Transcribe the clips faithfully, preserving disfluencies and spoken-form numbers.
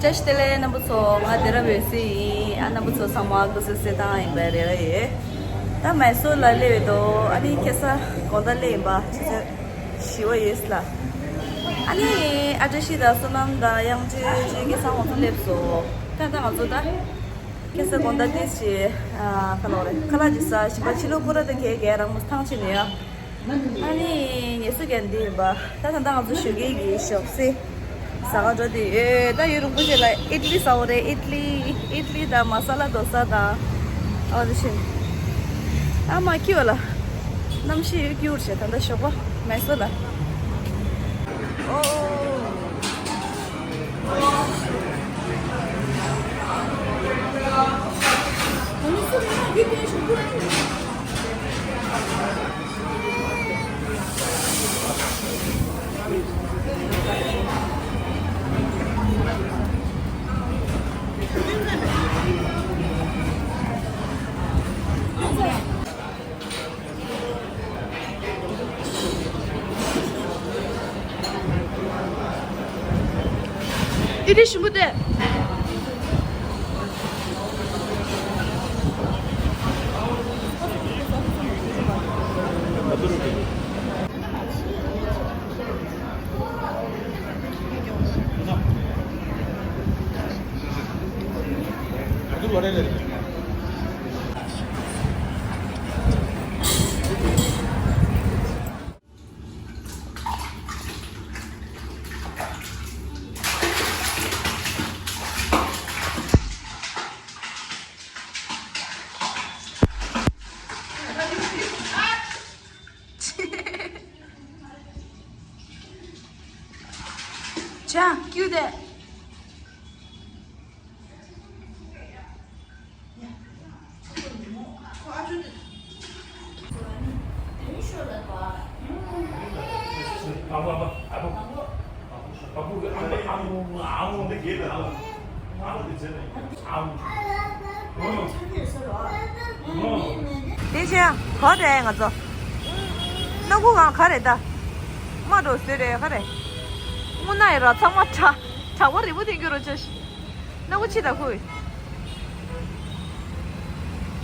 བཀྲ་ཤིས་བདེ་ལེགས་རྣམ་པ་ཚོ། ང་སྡེ་ར་བོད་སི་ཡིན། ཨ་རྣམ་པ་ཚོ་ཚང་མ་སྐུ་གཟུགས་གསལ་ཐང་ཡིན་པའི་རེ་བ་ཡོད། ད་མའི་སོར་ལ་སླེབས་ཡོད་དོ། ཨ་ནི་ཁ་སང་དགོང་དག་སླེབས་ཡིན་པ། ཆུ་ཚོད་བཞི་པ་ཡོད་ལ། ཨ་ནི་ཨ་བཀྲ་ཤིས་དང་བསོད་ནམས་དང་དབྱངས་ཅན་ཅན་ཁ་སང་ང་ཚོ་སླེབས་སོང་། ད་ད་ང་ཚོ་ད་ཁ་སང་དགོང་དག་ཏིས་ཅི་ཨ་ཁ་ལོ་རེ་ཁ་ལག་ཅིག་ཟ། ཞིམ་པ་ཕྱི་ལོགས་སྐོར་ར་དང་གས་གས་རང་མོ་ཐང་ཆད་ནས་ཡ། ཨ་ནི་ངལ་གསོ་རྒྱག་འདི་ཡིན་པ། ད་ད་ལྟ་ང་ཚོ་ཞོགས་ཀས་ཀྱི་ཞོགས་ཟས་ཟ་ག་འགྲོ་དུས་ཡོད། ད་ཡུན་རིང་པོ་ཞིག་ལ་ཨིད་ལི་ཟ་འོ་རེད། ཨིད་ལི་ཨིད་ལི་དང་མ་ས་ལ་དོ་ས་དང་། ཨ་དེ་བཞིན་ཨ་མ་སྐྱིད་པ་ལ་གནམ་གཤིས་ཡོད་སྐྱིད་པོ་བྱས། ད་ལྟ་ཞོགས་པ་མའི་སོར་ལ། ཨོ། ཨི་ཏི་ཞིམ་པོ་སྟེ། ཅང་ཀྱུ་དེ། དེ་བཞིན་ག་རེ་ང་ཚོ། སྣ་ཁུག་གང་ག་རེ་ད། མ་འགྲོ་ཟེར་རེད་ག་རེ། དངོས་གནས་ཡིན་ར་ཚང་མ་དྲ་དྲ་བ་རིལ་པོ་དེ་འགྱུར་རོ་ཆ་ཤི། སྣ་ཁུག་ཕྱི་ལ་ཁུག་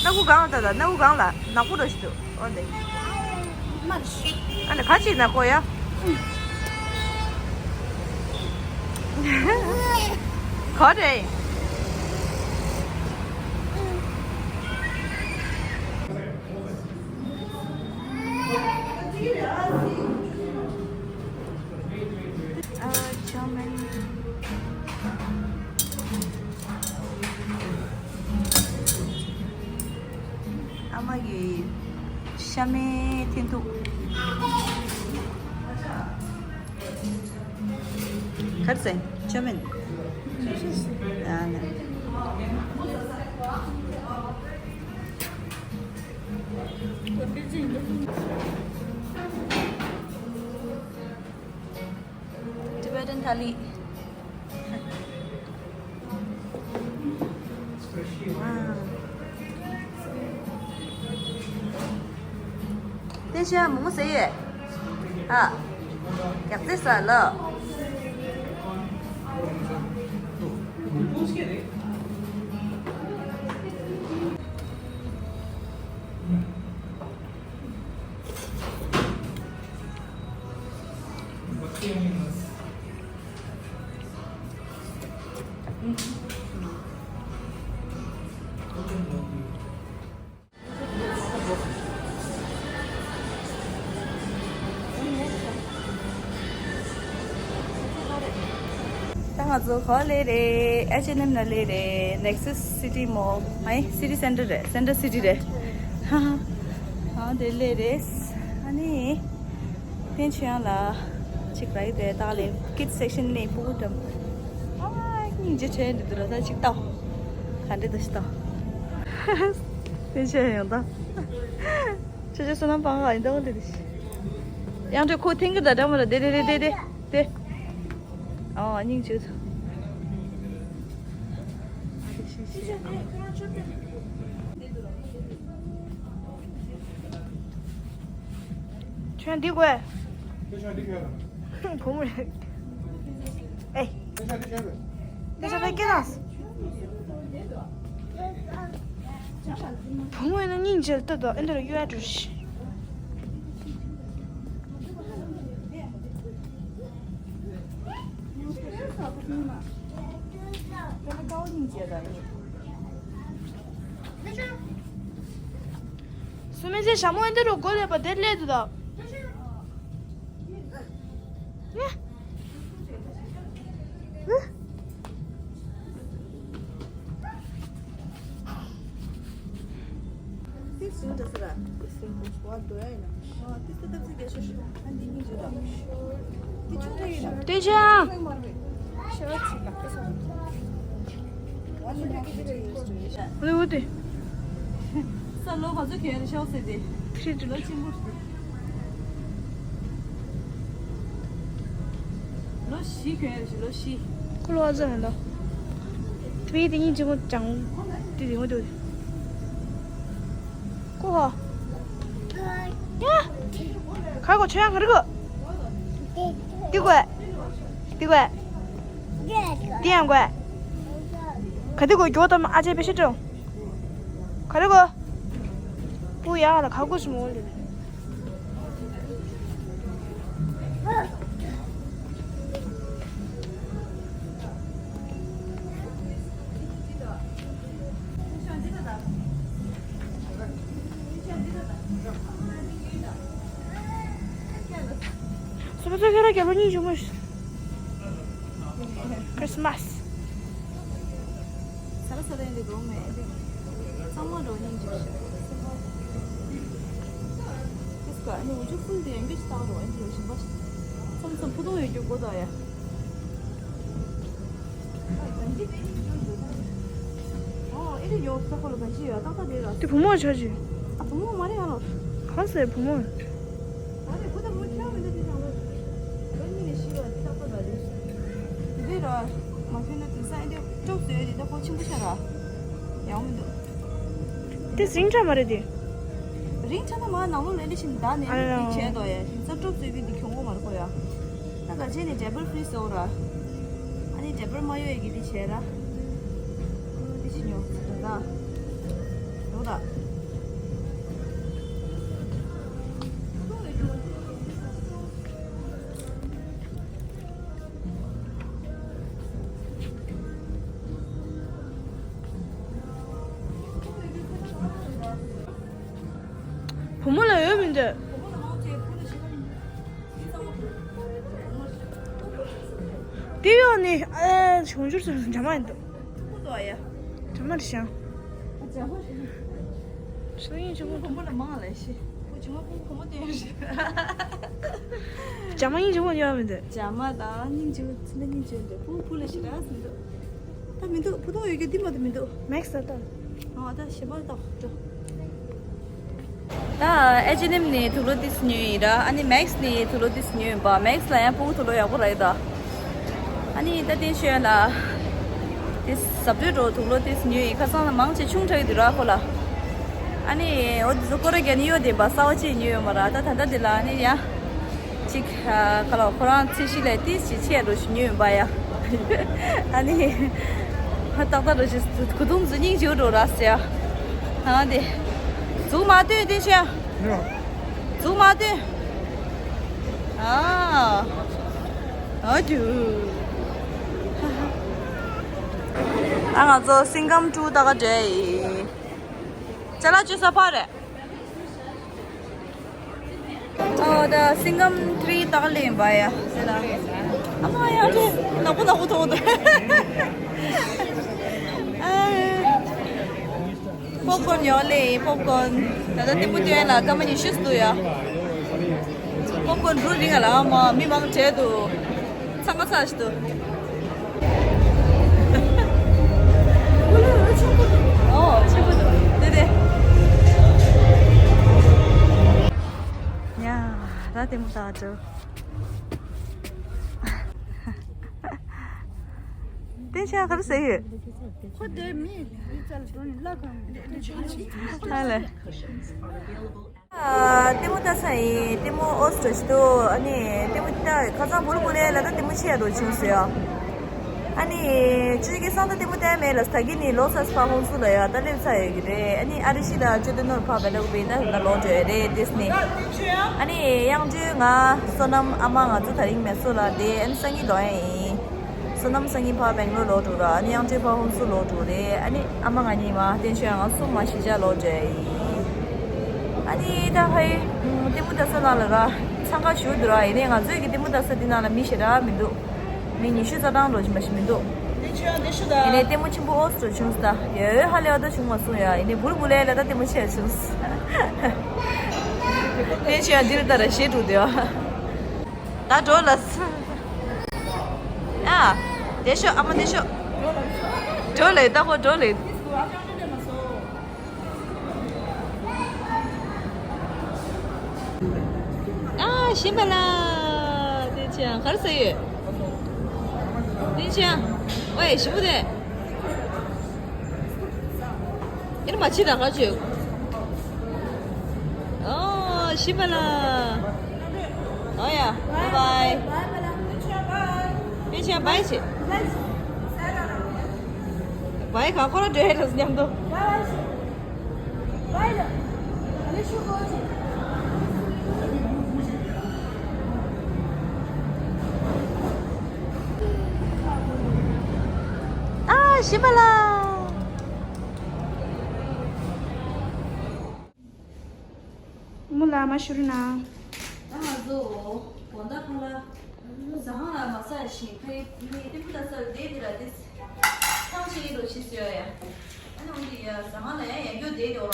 སྣ་ཁུག་གང་ལ་ད་ད་སྣ་ཁུག་གང་ལ་ནག་པོ་འགྲོ་ཞིག་འདུག་འོ་དེ། ཨ་ནི་ཁ་ཅིག་ནག་པོ་ཡ། ག་རེ། ཨ་ཅོ་མེན། ཨ་མ་གི་ཤ་མེད་འཐེན་ཐུག་ག་རེ་ཟེར། ཅོ་མེན། ཨ་ནི། Tibetan thali. དེ་བཞིན་མོག་མོག་ཟེར་ཡོད། ཨ། རྒྱག་རྩེ་ས་ལ། ད་ང་ཚོ་ག་པར་སླེབས་རེད། ཨེཆ་ཨེན་ཨེམ་ལ་སླེབས་རེད། Nexus City Mall། ཨ་ཡེ་City Center རེད། Center City རེད། ཧ་ཧ། ཨ་དེ་སླེབས་རེད། ཨ་ནི། ཕན་ཆོས་ཡང་ལ་ཅིག་རག་གི་དེ་དག་ལས་kids section ལས་ཕྲུ་གུ་འགྲམ། ཨ་སྙིང་རྗེ་ཁྲལ་འདི་འདུག་ར། ད་ཅིག་ལྟ། ག་འདྲ་འདུག་ཞིག་ལྟ། ཕན་ཆོས་ཡང་ད། ཆོས་ཆོས་བསོད་ནམས་སྤང་ག་ཡིན་ད་འོ་ལེ་དེ། ཡང་འདྲ་ཁོ་ཐེང་གི་ད་འདྲ་མ་ར་དེ་དེ་དེ་དེ་དེ། ཨ་སྙིང་རྗེ། ཁྱོད་འདི་དགོས། ཁྱོད་འདི་དགོས། བུ་མོ་རེད། ཨེ། ཁྱོད་འདི་དགོས། དེ་ཆ་པའི་སྐད་དང་། བུ་མོ་ཡིན་ན་སྙིང་རྗེ་ལྟ་དང་ཨེ་འདི་རུ་གཡོ་ཡ་འགྲོ་ཞིག་སུ་མི་ཚེ་ཞྭ་མོ་ཨེ་འདི་རུ་མགོ་ལས་པ་དེ་སླེབས་འདུག་ད། དེ་ཅི་ཡང་། འོ་དེ། ས་ལོ་ག་ཚོད་གྱོན་ཡོད་ཤོག་ཟེར་ཏེ། ཁྲི་ལོ་ཆེན་པོ་རེད། ལོ་བཞི་གྱོན་ཡོད་ཤོག་ལོ་བཞི། ཁོ་ལོ་ཨ་ཙི་ཧན་ད། དེ་བས་དེ་གཉིས་ཅི་མོ་ཅང་། དེ་དེ་མོ་དེ། ཁོ་ཧ། ཡ། ཁ་གོ་ཆོ་ཡང་ག་རེ་གོ། དེ་གོ། དེ་གོ། དེ་ཡང་གོ། ག་དེ་གོ་གྱོ་དམ་ཨ་ཅེ་པེ་ཤི་ཏྲོ། ག་རེ་གོ། པུ་ཡ་ལ་ཁ་གོ་ཞིག་མོ་ལེ། སོ་སོ་ཁྱོད་རང་རྒྱལ་པོ་གཉིས་བྱུང་མ། Christmas། ས་ར་ས་ར་ཡིན་འདི་འགྲོ་མེད་འདི། ཚང་མ་འགྲོ་སྙིང་རྗེ་ཤི། ཨ་ནི་འུ་ཅུ་ཕུལ་དེ་ཡང་གི་ཅི་བཏང་རོགས་ཨ་ནི་ལོ་ཞིམ་པ་ཞིག་མཚམས་མཚམས་ཕུ་ཐུང་ཡོད་རྒྱུ་དགོས་ད་ཡ། ཨོ་ཨེ་རེ་ཡོད་ས་ཁོ་ལ་ག་ཅི་ཡོད་ཏག་ཏག་དེ་ར། དེ་བུ་མོ་ཆ་ཅི། ཨ་བུ་མོ་མ་རེད་ཨ་ལོ། གང་ཟེར་བུ་མོ། ཨ་རེ་བུ་དང་མོ་ཁྱོད་མི་འདུག་དེ་ཅང་ལོ། ཁྱོད་གཉིས་ནས་ཤི་བ་དེ་ཏག་ཏག་ར་རེད། དེ་ར། མ་ཁྱོད་ན་དེང་སང་ཨེ་འདྲ་ཀྲོག་ཟེར་ཡོད་དེ་ད་ཁོ་ཆེན་པོ་ཤ་ར། ཡང་མི་འདུག་དེ་སིང་ཁྲ་མ་རེད་དེ། རིང་ཐ་ན་མ་ནང་ལོགས་ལེན་འདི་བཞིན་བདག་ནས་ཨ་རེ་རེ་ར། འདི་བྱས་དོ་ཡ་ཡིན་ས་ཀྲོབ་ཙེ་གི་འདི་གྱོང་པོ་མ་རེད་ཁོ་ཡ། ད་ག་བྱས་ནས་ཌེ་བར་ཕི་རི་ཟེར་ར། ཨ་ནི་ཌེ་བར་མ་ཡོད་ཡ་གི་འདི་བྱས་ར། འདི་ཅི་ཉོ་ད། ཡོང་ད། བུ་མོ་ལ་ཡོད་མི་འདུག་དེ་ཡོད་ནི་ཨ་བྱུང་འགྱུར་སོང་འདྲ་མ་ཡིན་འདུག་འདྲ་མ་རེད་ཤག་ཤེས་ཡིན་ཆུང་ངུ། བུ་མོ་ལ་མང་ལ་ཤི། བུ་ཆུང་མ་བུ་བུ་མོ་སྟོན་རེད། ཇ་མ་སྙིང་རྗེ་མོ་ཡོད་མི་འདུག་ཇ་མ་དང་སྙིང་རྗེ་མོ་ཚིན་ན་སྙིང་རྗེ་མོ་འདུག་བུ་བུ་ལ་ཤི་ར་ཟིན་འདུག་ད་མི་འདུག་བུ་ཐོང་ཡོད་རྒྱུ་འདི་མ་གཏོགས་མི་འདུག་མེག་སི་ལ་ལྟ། ཨ་ད་ཞི་བ་ལྟ་འགྲོ། ད་ཨེ་ཅི་ཨེན་ཨེམ་ནས་དུག་ལོག་ཏིས་ཉོས་ཡིན་ར། ཨ་ནི་མེག་སི་ནས་དུག་ལོག་ཏིས་ཉོས་ཡིན་པ། མེག་སི་ལ་ཡང་ཕྲུ་གུ་དུག་ལོག་ཡག་པོ་རག་ཡོད་ད། ཨ་ནི་ད་ཏིན་ཤོད་ལ་དེ་ཟབ་ཏོག་འགྲོ་དུག་ལོག་ཏིས་ཉོས་ཡིན། ཁ་སང་ལ་མང་ཆེ་ཆུང་དྲགས་ཡོད་དུས་ར་ཁོ་ལ། ཨ་ནི་འོ་དེ་ཚོ་སྐོར་ར་རྒྱག་ནི་ཡོད་དེ་བ་གསར་པ་ཅིག་ཉོས་ཡོད་མ་ར། ད་ད་ལྟ་དེ་ལ་ཨ་ནི་ཡང་ཅིག་ཁ་ལ་ཁོ་རང་ཚེ་ཤི་ལ་ཏིས་ཅིག་ཆེ་རུ་ཞིག་ཉོས་ཡོད་པ་ཡ། ཨ་ནི་ཧ་ཏག་ཏག་རུ་ཞིག་གུ་དུང་ཚོ་སྙིང་རྗེ་འགྲོ་ར་ཟེར་ཡ། ཨ་དེ་ཟུག་མ་ལྟོས་དེ་ཆེ། ཟུག་མ་ལྟོས། ཨ། ཨ་ཅུ། ཨ་ང་ཚོ་སིང་གམ་ཊུ་ལྟ་ག་འགྲོ་ཡི། ཅ་ལག་བཅོས་ས་ཕར་རེད། ཨོ་ད་སིང་གམ་ཐི་རི་ལྟ་ག་ལེན་པ་ཡ། ཨ་མ་ཡ་ཅེ་ནག་པོ་ནག་པོ་ཐོག་ཏུ། ཨ། པོབ་ཀོན་ཡོད་ལེ། པོབ་ཀོན་ད་ལྟ་ལྟད་མོ་སྟོན་ལ་སྐར་མ་ཉི་ཤུ་འདུག་ཡ། པོབ་ཀོན་འབྲུ་རིང་ལ་མ་མི་མང་བྲེལ་འདུག་ཚང་མ་ཚ་ཞིག་འདུག་ཨོ་ཆེན་པོ་འདུག་དེ་དེ། ཡ་ད་ལྟད་མོ་ལྟ་འགྲོ། དེ་ཆ་ག་རེ་ཟེར་ཡོད། ཁོ་དེ་མི་ཡི་ཙལ་འགྲོ་ནི་ལ་གང་ཨ་ལེ། ལྟད་མོ་ལྟ་ས་ཡིན། ལྟད་མོ་ཨོ་སི་ཏོ་ཞིག་འདུག་ཨ་ནི་ལྟད་མོ་ལྟ་ཁ་སང་བོར་བོར་ལས་ལ་ད་ལྟད་མོ་ཆེ་ཡ་འགྲོ་བྱུང་ཟེར་ཡ། ཨ་ནི་ཅིག་གི་སང་ད་ལྟད་མོ་བལྟས་མེད་ལ། ད་གི་ནི་ལོ་སར་ཕ་ཧོན་སུ་ལ་ཡ་ད་སླེབས་ཚར་ཡོད་ཀྱི་རེད། ཨ་ནི་ཨ་རི་ཤི་ད་ཅོ་ཏི་ནོར་ཕ་བེ་ལ་གུ་པེ་ད་ད་ལོ་ཇོ་ཡ་རེད་དེས་ནི། ཨ་ནི་གཡང་ཇོ་ང་བསོད་ནམས་ཨ་མ་ང་ཚོ་དེ་རིང་མེ་སོ་ལ་དེ་ཨ་ནི་སང་ཉིན་ལོག་ཡ་ཡིན། བསོད་ནམས་སང་ཉིན་ཕ་བེང་ལོར་ལོག་འགྲོ་ར། ཨ་ནི་གཡང་ཇོ་ཕ་ཧོན་སུ་ལོག་འགྲོ་རེད། ཨ་ནི་ཨ་མ་ང་གཉིས་མ་བསྟན་ཆོས་ཡང་ང་སུ་མ་ཤི་ཅག་ལོག་ཇོ་ཡ་ཡིན། ཨ་ནི་ད་ཧའི་ལྟད་མོ་ལྟ་ས་ནང་ལ་ར་འཚང་ཁ་ཞུ་འདུག་ར། ཡིན་ནའི་ང་ཚོའི་གི་ལྟད་མོ་ལྟ་ས་དེ་ནང་ལ་མི་ཞེ་དྲག་མི་འདུག་མི་ཉི་ཤུ་རྩ་གྲངས་འགྲོ་བཞིན་པ་ཞིག་མི་འདུག་དེ་ཆོས་དེ་ཤུ་ད། ཡིན་ནའི་ལྟད་མོ་ཆེན་པོ་ཨོ་སི་ཏོ་བྱུང་སྟ། ཡོད་ཧ་ལས་བ་ད་བྱུང་མ་སོང་ཡ། ཡིན་ནའི་བུར་བུ་ལས་ལ་ད་ལྟད་མོ་ཆེ་བྱུང་། དེ་ཆོས་འདིར་ལྟ་ར་ཞེ་དྲུག་དེ་བ། ད་འགྲོ་ལ་ས། ཨ། དེ་ཤོ་ཨ་མ་དེ་ཤོ། འགྲོ་ལེ་ད་ཧོ་འགྲོ་ལེ། ཨ་ཤི་མ་ལ། དེ་ཅང་གར་ས་ཡོད། དེ་ཅང་། ཝེ་ཤི་མུ་དེ། ཨེ་མ་ཕྱི་ད་གར་བྱོས། ཨོ་ཤི་མ་ལ། ཨོ་ཡ། བའི་བའི། དེ་ཅང་བའི་ཆེ། བའི་ག་ཁོ་ར་འདྲེ་ར་མཉམ་དུ། ཨ་ཤི་མ་ལ། མུ་ལ་མ་ཤུ་རུ་ན། ད་ང་ཚོ་དགོང་དག་ཁ་ལ་ཟ་ཁང་ལ་མ་ཟ་ཞིང་ཁ་ཡི་ནི་ཏི་མུ་ད་ས་བསྡད་དེ་ལ་ཏི་ཐང་ཆེ་ཡིན་འགྲོ་ཕྱི་སོ་ཡ། ཨ་ནི་འོན་ཏེ་ཡ་ཟ་ཁང་ལ་ཡ་ཡང་རྒྱུ་བསྡད་དེ་འོ།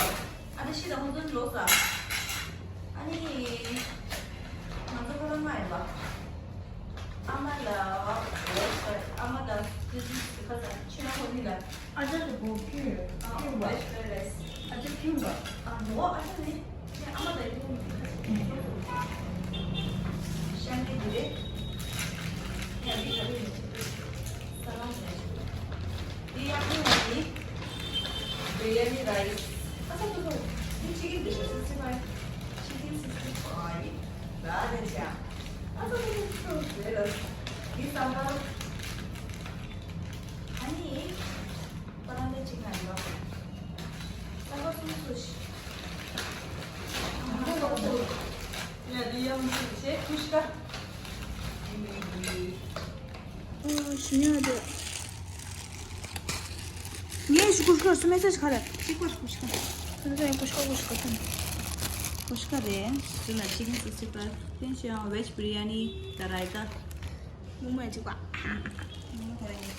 ཨ་ནི་ཤི་ད་ཧོན་ཙོན་ལོ་ས། ཨ་ནི་ང་ཚོ་ཁ་ལ་མ་ཡིན་པ། ཨ་མ་ལ་ཨ་མ་ད་ཏི་ཁ་ས་ཆུ་ན་ཧོ་ནི་ལ། ཨ་ཅག་གི་བོ་ཁྱོད་ཨ་ཁྱོད་བ། ཨ་ཅག་ཁྱོད་བ། ཨ་མོ་ཨ་ཅག་ནི་ཨ་མ་ད་ཁྱོད་ནི་ཁ་ཆེ་ཁྱོད་སོ། ཤན་ཏི་འདི་རེད། ཡ་འདི་ག་རེ་ཡིན་ཅི་ས་ལམ་ཡ་ཅི། འདི་ཡ་ཁྱོད་ནི་བི་རི་ཡ་ནི་ར་ཡི། ཨ་ཅག་ཁྱོད་སོ། འདི་ཅི་གི་འདི་ཤ་སི་སི་ཕའི། ཅི་གི་སི་སི་ཕའི། ར་རེད་ཤ། ཨ་ཅག་ཁྱོད་སོ་རེད་ལ། འདི་ས་ལམ། ཨ་ནི། པ་ར་འདི་གཅིག་ན་ཡོད། ས་ག་སུ་སུ་ཤི། ཡ་འདི་ཡང་ཞེ་ཁུ་ཤ། ཨོ་ཤི་ཉོ་དེ། ངས་ཤི་ཁུ་ཤ་སུ་མེ་ས་ཤི་ཁ་ར། ཤི་ཁུ་ཤ་ཁུ་ཤ་ཁ། ཁུ་ཤ་ཁུ་ཤ་ཁུ་ཤ་ཁུ་ཤ་ཁ་རེད། སུ་ན་ཅི་ཀན་སི་སི་པར། ཏེན་ཤི་ཡང་བེཇ་བི་རི་ཡ་ནི་ད་ར་ཡི་ད། མོ་མོ་ཡ་གཅིག་པ། མོ་མོ་ཁོ་རང་ཡིན།